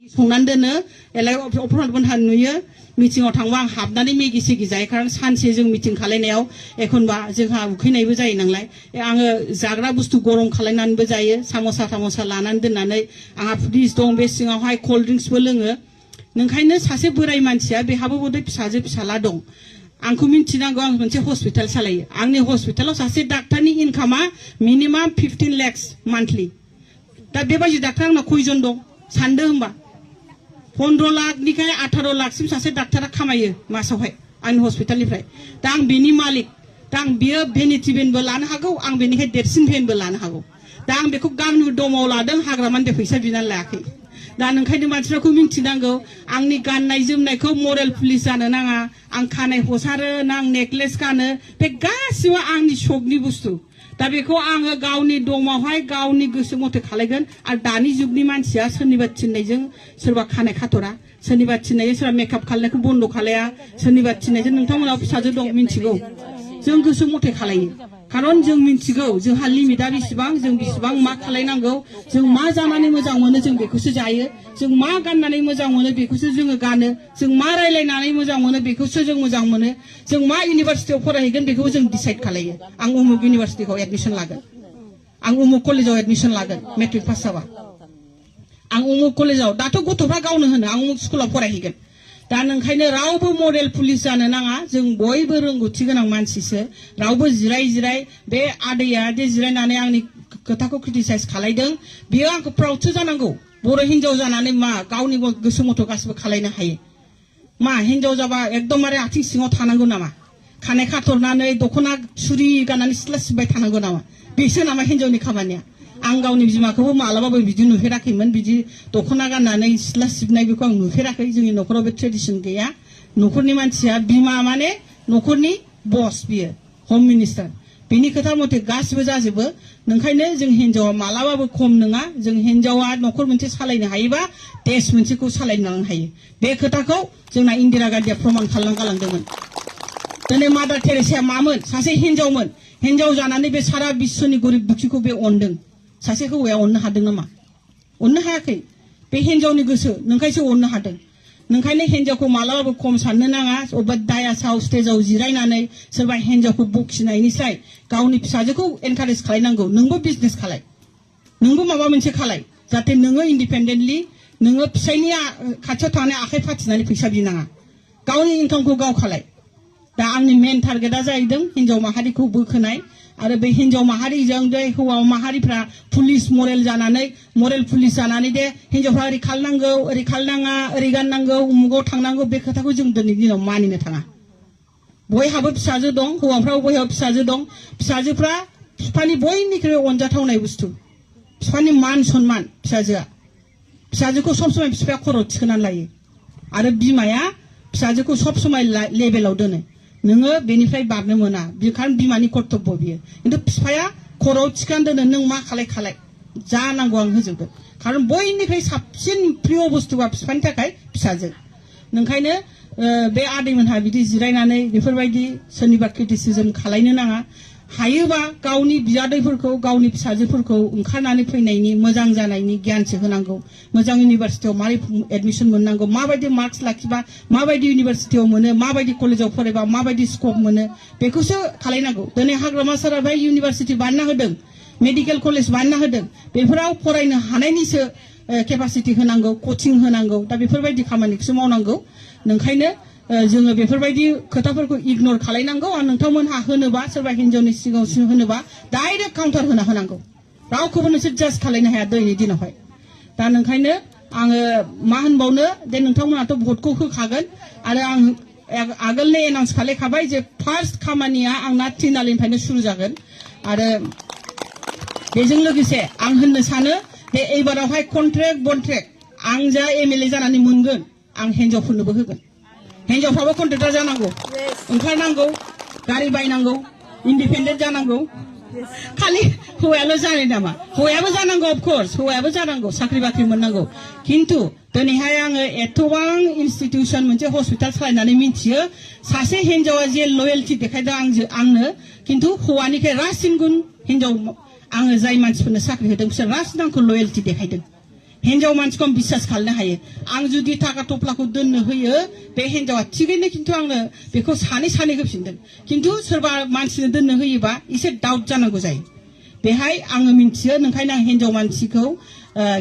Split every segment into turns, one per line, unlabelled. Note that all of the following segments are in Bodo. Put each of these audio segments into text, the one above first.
संनानै दोनो एलाय अफरबन नुयो मिटिंआव थांबा आं हाबनानै मेगि सेगि जायो खारन सानसे जों मिटिं खालायनायाव एखनबा जोंहा उखैनायबो जायो नालाय आङो जाग्रा बुस्थु गरम खालायनानैबो जायो सामोसा थामोसा लानानै दोननानै आंहा फ्रिज दं बे सिङावहाय कोल्ड ड्रिंक्सबो लोङो नोंखायनो सासे बोराय मानसिया बेहाबो बदै फिसाजो फिसाला दं आंखौ मिन्थिनांगौ आं मोनसे हस्पिटाल सालायो आंनि हस्पिटालाव सासे डाक्टारनि इनकामा मिनिमाम 15 लाख मान्थलि दा बेबायदि डाक्टार आंना खयजन दं सानदो होमबा 15 लाखनिफ्राय 18 लाखसिम सासे डाक्टारा खामायो मासावहाय आंनि हस्पिटालनिफ्राय दा आं बेनि मालिक दा आं बियो भेनिटि भेनबो लानो हागौ आं बेनिखाय देरसिन भेनबो लानो हागौ दा आं बेखौ गामनि दमाव लादों हाग्रामानि फैसा बिनानै लायाखै दा नोंखायनो मानसिफोरखौ मिन्थिनांगौ आंनि गाननाय जोमनायखौ मरेल पुलिस जानो नाङा आं खानाय हसारो ना आं नेकलेस गानो बे गासिबो आंनि सकनि बुस्थु दा बेखौ आङो गावनि दमावहाय गावनि गोसो मथे खालायगोन आरो दानि जुगनि मानसिया सोरनिबा थिननायजों सोरबा खानाय खाथरा सोरनिबा थिननायजों सोरबा मेकआप खालायनायखौ बन्द खालाया सोरनिबा थिननायजों नोंथांमोनाव फिसाजो दं मिन्थिगौ जों गोसो मथे खालायो खारन जों मिन्थिगौ जोंहा लिमिटआ बेसेबां जों बेसेबां मा खालायनांगौ जों मा जानानै मोजां मोनो जों बेखौसो जायो जों मा गाननानै मोजां मोनो बेखौसो जोङो गानो जों मा रायलायनानै मोजां मोनो बेखौसो जों मोजां मोनो जों मा इउनिभार्सिटियाव फरायहैगोन बेखौ जों डिसाइड खालायो आं उमुक इउनिभार्सिटियाव एडमिशन लागोन आं उमुक कलेजाव एडमिशन लागोन मेट्रिक पास जाबा आं उमुक कलेजाव दाथ' गथ'फ्रा गावनो होनो आं उमुक स्कुलाव फरायहैगोन दा नोंखायनो रावबो मडेल पुलिस जानो नाङा जों बयबो रोंगौथि गोनां मानसिसो रावबो जिराय जिराय बे आदैया दे जिरायनानै आंनि खोथाखौ क्रिटिसाइज खालायदों बियो आंखौ प्राउडसो जानांगौ बर' हिनजाव जानानै मा गावनि गोसो मथे गासिबो खालायनो हायो मा हिनजाव जाबा एकदमबारे आथिं सिङाव थानांगौ नामा खानाय खाथरनानै दख'ना सुरि गाननानै सिथ्ला सिबबाय थानांगौ नामा बेसो नामा हिनजावनि खामानिया आं गावनि बिमाखौबो मालाबाबो बिदि नुफेराखैमोन बिदि दख'ना गाननानै सिथ्ला सिबनाय बेखौ आं नुफेराखै जोंनि न'खराव बे ट्रेडिसन गैया न'खरनि मानसिया बिमा माने न'खरनि बस बियो हम मिनिस्टार बेनि खोथा मथे गासिबो जाजोबो नोंखायनो जों हिनजावा मालाबाबो खम नङा जों हिनजावा न'खर मोनसे सालायनो हायोबा देश मोनसेखौ सालायनो हायो बे खोथाखौ जोंना इन्दिरा गान्धीया प्रमान खालामना गालांदोंमोन दिनै मादार टेरेसाया मामोन सासे हिनजावमोन हिनजाव जानानै बे सारा बिश्वनि गरिब दुखिखौ बे अनदों सासे हौवाया अननो हादों नामा अननो हायाखै बे हिनजावनि गोसो नोंखायसो अननो हादों नोंखायनो हिनजावखौ मालाबाबो खम साननो नाङा अबेबा दायासाव स्टेजाव जिरायनानै सोरबा हिनजावखौ बखिनायनिफ्राय गावनि फिसाजोखौ एनकारेज खालायनांगौ नोंबो बिजनेस खालाय नोंबो माबा मोनसे खालाय जाहाथे नोङो इन्डिपेन्डेन्टलि नोङो फिसायनि खाथियाव थानानै आखाइ फाथिनानै फैसा बिनाङा गावनि इनकामखौ गाव खालाय दा आंनि मेन टारगेटआ जाहैदों हिनजाव माहारिखौ बोखोनाय आरो बे हिनजाव माहारिजों दे हौवा माहारिफ्रा पुलिस मरेल पुलिस जानानै दे हिनजावफ्रा ओरै खालामनांगौ ओरै खालामनाङा ओरै गाननांगौ उमुगाव थांनांगौ बे खोथाखौ जों दिनैनि दिनाव मानिनो थाङा बयहाबो फिसाजो दं हौवाफ्राबो बयहाबो फिसाजो दं फिसाजोफ्रा बिफानि बयनिख्रुइ अनजाथावनाय बुस्थु बिफानि मान सन्मान फिसाजोखौ सब समय बिफाया खर' थिखोनानै लायो आरो बिमाया फिसाजोखौ सब समय लेभेलाव दोनो नोङो बेनिफ्राय बारनो मोना खारन बिमानि कर्तब्य बियो खिन्थु बिफाया खर'आव थिखांना दोनो नों मा खालाय जा नांगौ आं होजोबगोन खारन बयनिख्रुइ साबसिन प्रिय बुस्थुआ बिफानि थाखाय फिसाजो नोंखायनो बे आदैमोनहा बिदि जिरायनानै बेफोरबायदि सोरनिबा क्रिटिसिजम खालायनो नाङा हायोबा गावनि बियादैफोरखौ गावनि फिसाजोफोरखौ ओंखारनानै फैनायनि मोजां जानायनि गियानसो होनांगौ मोजां इउनिभार्सिटियाव मारै एडमिशन मोननांगौ माबायदि मार्क्स लाखिबा माबायदि इउनिभार्सिटियाव मोनो माबायदि कलेजाव फरायबा माबायदि स्कप मोनो बेखौसो खालायनांगौ दिनै हाग्रामा सारा बे इउनिभार्सिटि बानायना होदों मेडिकेल कलेज बानायना होदों बेफोराव फरायनो हानायनिसो केपासिटि होनांगौ कचिं होनांगौ दा बेफोरबायदि खामानिखौसो मावनांगौ नोंखायनो जोङो बेफोरबायदि खोथाफोरखौ इगनर खालायनांगौ आरो नोंथांमोनहा होनोबा सोरबा हिनजावनि सिगाङाव होनोबा डाइरेक्ट काउन्टार होनांगौ रावखौबो नोंसोर जाज खालायनो हाया दिनैनि दिनावहाय दा नोंखायनो आङो मा होनबावनो दे नोंथांमोनाथ' भटखौ होखागोन आरो आं आगोलनो एनाउन्स खालायखाबाय जे फार्स्ट खामानिया आंना तिनालिनिफ्रायनो सुरु जागोन आरो बेजों लोगोसे आं होननो सानो दे एबारावहाय कन्ट्रेक्ट बन्ट्रेक्ट आं जा एमएलए जानानै मोनगोन आं हिनजावफोरनोबो होगोन हिनजावफ्राबो कन्ट्रेक्टर जानांगौ ओंखारनांगौ गारि बायनांगौ इन्डिपेन्डेन्ट जानांगौ खालि हौवायाल' जानाय नामा हौवायाबो जानांगौ अफकर्स हौवायाबो जानांगौ साख्रि बाख्रि मोननांगौ खिन्थु दिनैहाय आङो एथबां इनस्टिटिउसन मोनसे हस्पिटाल सालायनानै मिन्थियो सासे हिनजावा जे लयेल्टि देखायदों आंनो खिन्थु हौवानिफ्राय रासिन गुन हिनजाव आङो जाय मानसिफोरनो साख्रि होदों बिसोर रासिन आंखौ लयेल्टि देखायदों हिन्जाव मानसिखौ आं बिसास खालामनो हायो आं जुदि थाखा थफ्लाखौ दोननो होयो बे हिन्जावा थिगैनो खिन्थु आंनो बेखौ सानै होफिनदों खिन्थु सोरबा मानसिनो दोननो होयोबा एसे डाउट जानांगौ जायो बेहाय आङो मिन्थियो नोंखायनो आं हिन्जाव मानसिखौ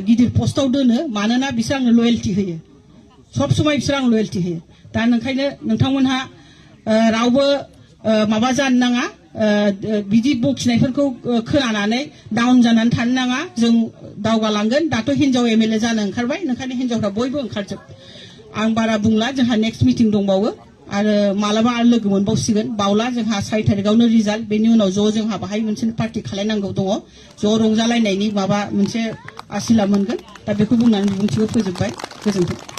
गिदिर पस्टआव दोनो मानोना बिसोर आंनो लयेल्टी होयो सब समय बिसोर आं लयेल्टी होयो दा नोंखायनो नोंथांमोनहा रावबो माबा जानो नाङा बिदि बखिनायफोरखौ खोनानानै डाउन जानानै थानो नाङा जों दावगालांगोन दाथ' हिन्जाव एमएलए जानो ओंखारबाय नोंखायनो हिन्जावफ्रा बयबो ओंखारजोब आं बारा बुंला जोंहा नेक्स्ट मिटिं दंबावो आरो मालाबा आरो लोगो मोनबावसिगोन बावला जोंहा 6 तारिखआवनो रिजाल्ट बेनि उनाव जोंहा बाहाय मोनसे पार्टी खालायनांगौ दङ रंजालायनायनि माबा मोनसे आसिला मोनगोन दा बेखौ बुंनानै बिबुंथिखौ फोजोबबाय गोजोन्थों